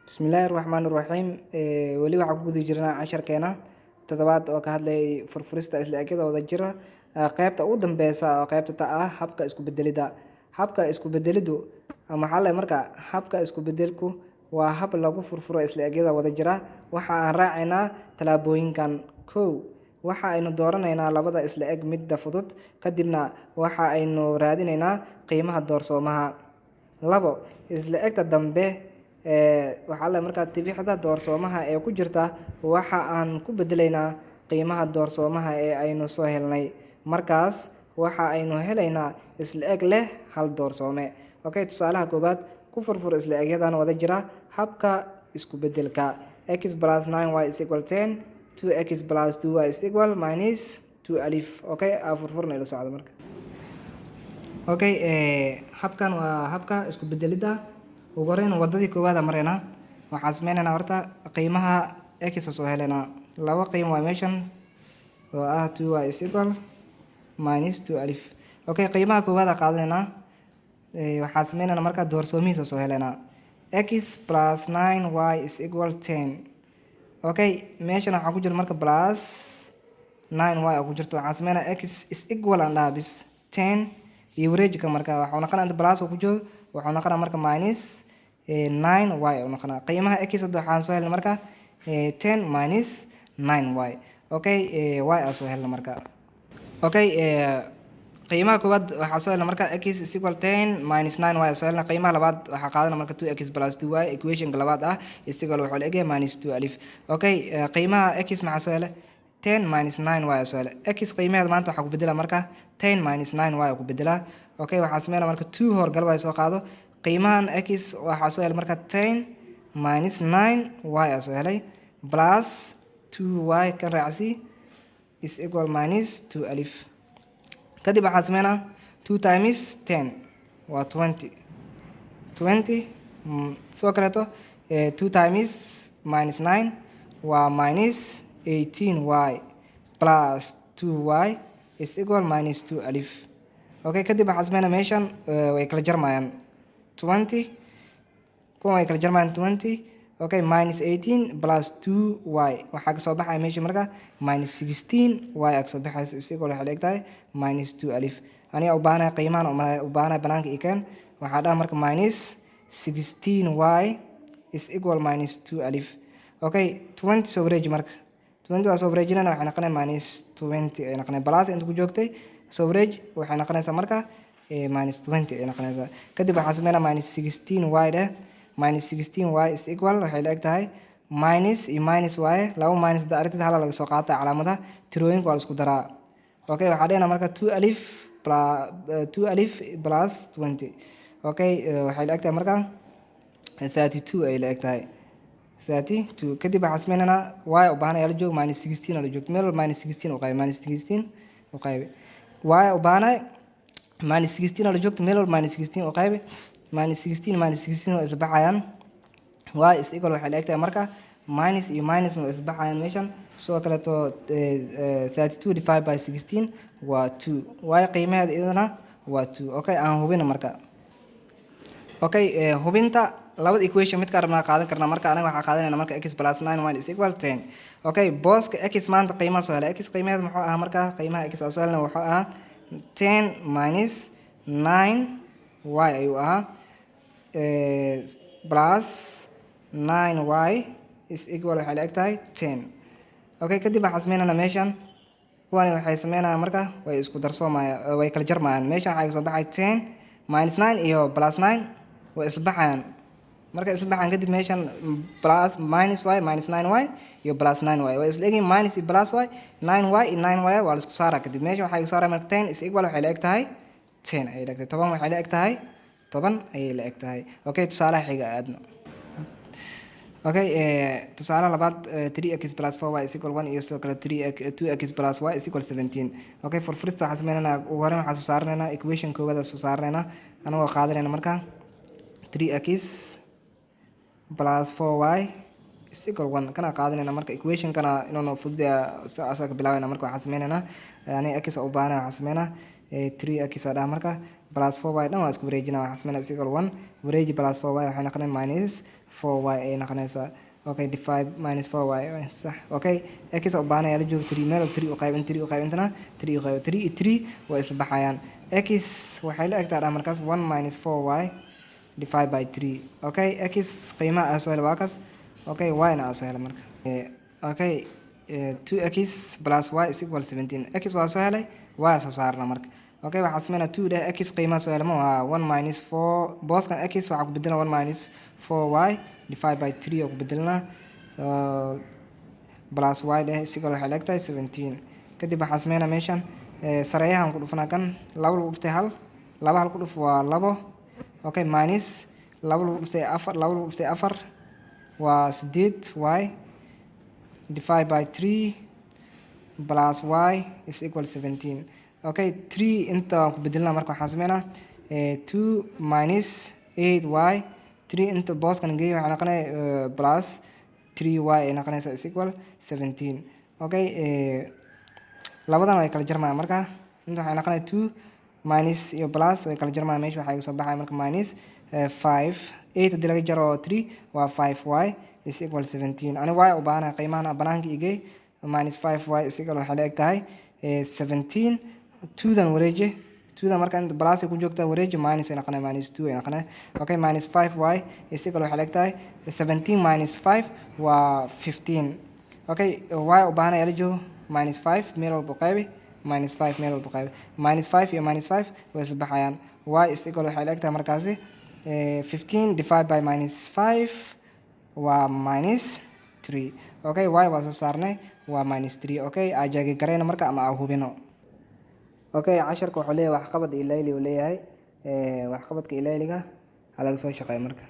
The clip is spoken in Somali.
Bismillaahi Raxmaani Raxiim. Weli waxaan ku guda jirnaa casharkeena toddobaad oo ka hadlayay furfurista isla-egyada wada jira. Qaybta ugu dambeysa oo qaybta ta ah habka isku beddelidda. Habka isku beddeliddu maxaa la marka habka isku beddelku waa hab lagu furfuro isla-egyada wada jira. Waxa aan raacaynaa tallaabooyinkan: Kow, waxa aynu dooranaynaa labada isla-eg midda fudud, kadibna waxa aynu raadinaynaa qiimaha doorsoomaha. Labo, isla-egta dambe ee waxaa la markaa tibixda doorsoomaha ee ku jirta waxa aan ku beddelaynaa qiimaha doorsoomaha ee aynu soo helnay. Markaas waxa aynu helaynaa isla-eg leh hal doorsoome. Okay, tusaalaha koowaad: ku furfur isla-egyadan wada jira habka isku beddelka: x plus 9y is equal 10, 2x plus 2y is equal minus 12. Okay, aa furfurna, ila socda marka. Okay, habkan waa habka isku beddelidda. Ugu horreyn wadadii koowaad aan maraynaa. Waxaan sameynaynaa horta qiimaha x soo helaynaa. Laba qiimo waa meeshan oo ah 2y is equal minus 12. Okay, qiimaha koowaad aan qaadanaynaa. Waxaan sameynaynaa marka doorsoomihiisa soo helaynaa: x plus 9y is equal 10. Okay, meeshan waxaa ku jira marka plus 9y oo ku jirto. Waxaan sameynaa x is equal aan dhahaa bis 10 iyo wareejika. Marka waxuu noqonaa inta plus oo ku joogo, wuxuu noqonaa marka minus 9y uu noqonaa. Qiimaha x hadda waxaan soo helnay marka 10 minus 9y. Okay, y aan soo helnay marka. Okay, qiimaha koowaad waxaa soo helnay marka x is equal 10 minus 9y soo helnay. Qiimaha labaad waxaa qaadana marka 2x plus 2y, equationka labaad ah, is equal wuxuu la egyahay minus 12. Okay, qiimaha x maxaa soo helay? 10 minus 9y soo helay. X qiimaheeda maanta waxaa ku bedelaa marka 10 minus 9y ku bedelaa. Okay, waxaa sameynaa marka 2 horgal y soo qaado. Qiimahan x waxaa soo helay marka 10 minus 9 y aa soo helay, plus 2 y kan raacsi is equal minus 12. Kadib waxaan sameynaa 2 times 10 waa 20, 20. Sidoo kaleeto 2 times minus 9 waa minus 18 y plus 2 y is equal minus 12. Okay, kadib waxaan sameynaa meeshan way kala jarmayaan 20, kuwan way kala jarmayaan 20. Okay, minus 18 plus 2 y waxaa kasoo baxaya meesha marka minus 16 y aa kasoo baxaysa, is equal waxay la eg tahay minus 12. Aniga u baahanahay qiimahan u baahanahay banaanka ii keen. Waxaa dhaha marka minus 16 y is equal minus 12. Okay, 20 soo wareeji marka. 20 waa soo wareejinayna, waxay noqonaya minus 20 ay noqonaya. Plus inta ku joogtay soo wareej, waxay noqonaysaa marka minus 20 ay noqonaysaa. Kadib waxaan sameynaa minus 16 y dheh. Minus 16 y is equal waxay la eg tahay minus iyo minus y. Laba minus da aragtid, hala laga soo qaata. Calaamadaha tirooyinka waa la isku daraa. Okay, waxaa dhehna marka 12 plus 12 plus 20. Okay, waxay la eg tahay marka 32 ay la eg tahay, 32. Kadib waxaan sameynaynaa y u baahan ayaa la joog minus 16 oo la joogto. Meel walba minus 16 u qaybi, minus 16 u qaybi. Y u baahanay minus 16 oo la joogto, meel walba minus 16 u qaybi. Minus 16 minus 16 waa isbaxayaan. Y is equal waxay la eg tahay marka minus iyo minus waa isbaxayaan meeshan. Sidoo kaleeto 32 divided by 16 waa 2. Y qiimaheeda iyadana waa 2. Okay, aan hubina marka. Okay, hubinta labada equation midka rabnaa qaadan karnaa. Marka anaga waxaa qaadanayna marka x plus 9 y is equal 10. Okay, booska x maanta qiimaha soo helay, x qiimaheeda muxuu ahaa marka? Qiimaha x aan soo helnay wuxuu ahaa 10 minus 9 y ayuu ahaa, plus 9 y is equal waxay la eg tahay 10. Okay, kadib waxaan sameynayna meeshan kuwani waxay sameynayaan marka way isku darsoomayaan, way kala jarmayaan. Meeshan waxaa kasoo baxay 10 minus 9 iyo plus 9 way isbaxayaan. Markay isbaxaan kadib meeshan plus minus y minus 9 y iyo plus 9 y way isla egyihiin. Minus iyo plus y, 9 y iyo 9 y waa la isku saaraa. Kadib meeshan waxaa igu saaraya marka 10 is equal waxay la eg tahay 10 ayay la eg tahay. 10 waxay la eg tahay 10 ayay la eg tahay. Okay, tusaalaha xiga aadno. Okay, tusaale labaad: 3x plus 4y is equal 1 iyo sidoo kale 3 2x plus y is equal 17. Okay, furfurista waxaan sameynaynaa ugu horreyn waxaan soo saaranaynaa equation koowaad soo saaranaynaa, anagoo qaadanayna marka 3x plus 4y is equal 1 kana qaadanayna. Marka equation kana inuu fudud asaga ka bilaabayna. Marka waxaan sameynaynaa aniga x u baahanay, waxaan sameynaa 3x aa dhaha marka Plus 4y dhan waa isku wareejinaa. Waxaa sameynaa is equal 1, wareeji plus 4y, waxay noqonay minus 4y ay noqonaysaa. Okay, divide minus 4y, sax. Okay, x u baahanaya la joogo 3, meel 3 u qayb, in 3 u qayb, intana 3 u qayb, 3 iyo 3 way isla baxayaan. X waxay la egtaa dhaa markaas 1 minus 4y divide by 3. Okay, x qiimaha aa soo helay waa kaas. Okay, y na aa soo helay marka. Okay, 2x plus y is equal 17. X waa soo helay, y aa soo saarna marka. Okay, waxaa sameynaa 2 dheh, x qiimaha soo helay ma waa 1 minus 4. Booskan x waxaa ku bedelna 1 minus 4y divide by 3 oo ku bedelna, plus y dheh, is equal waxay la egtahay 17. Kadib waxaa sameynaa meeshan sareeyahan ku dhufanaa. Kan laba lagu dhuftay hal, laba hal ku dhuf waa labo. Okay, minus laba lagu dhuftay afar, laba lagu dhuftay afar waa sideed y divide by 3 plus y is equal 17. Okay, 3 inta waan ku bedelnaa marka. Waxaan sameynaa 2 minus 8y, 3 inta booskan geey, waxay noqonaya plus 3y ay noqonaysaa, is equal 17. Okay, labadan way kala jarmayaan marka. Inta waxay noqonaya 2 minus iyo plus way kala jarmayaan. Meesha waxaa iga soo baxaya marka minus 5. 8 haddii laga jaro 3 waa 5y is equal 17. Ani y u baahanahay, qiimahan banaanka igey. Minus 5y is equal waxay la eg tahay 17. Twodan wareeji, twodan marka inta plus ay ku joogtaa wareeji, minus ay noqonaya, minus 2 ay noqonaya. Okay, minus 5y is equal waxay la eg tahay 17 minus 5 waa 15. Okay, y u baahanaya la joogo. Minus 5 meel walba qaybi, minus 5 meel walba qaybi. Minus 5 iyo minus 5 way isla baxayaan. Y is equal waxay la eg tahay markaasi 15 divided by minus 5 waa minus 3. Okay, y waa soo saarnay, waa minus 3. Okay, aa check garayno marka ama aa hubino. Okay, casharka wuxuu leeyahay waxqabad iyo layli uu leeyahay. Waxqabadka iyo layliga ha laga soo shaqeeyo marka.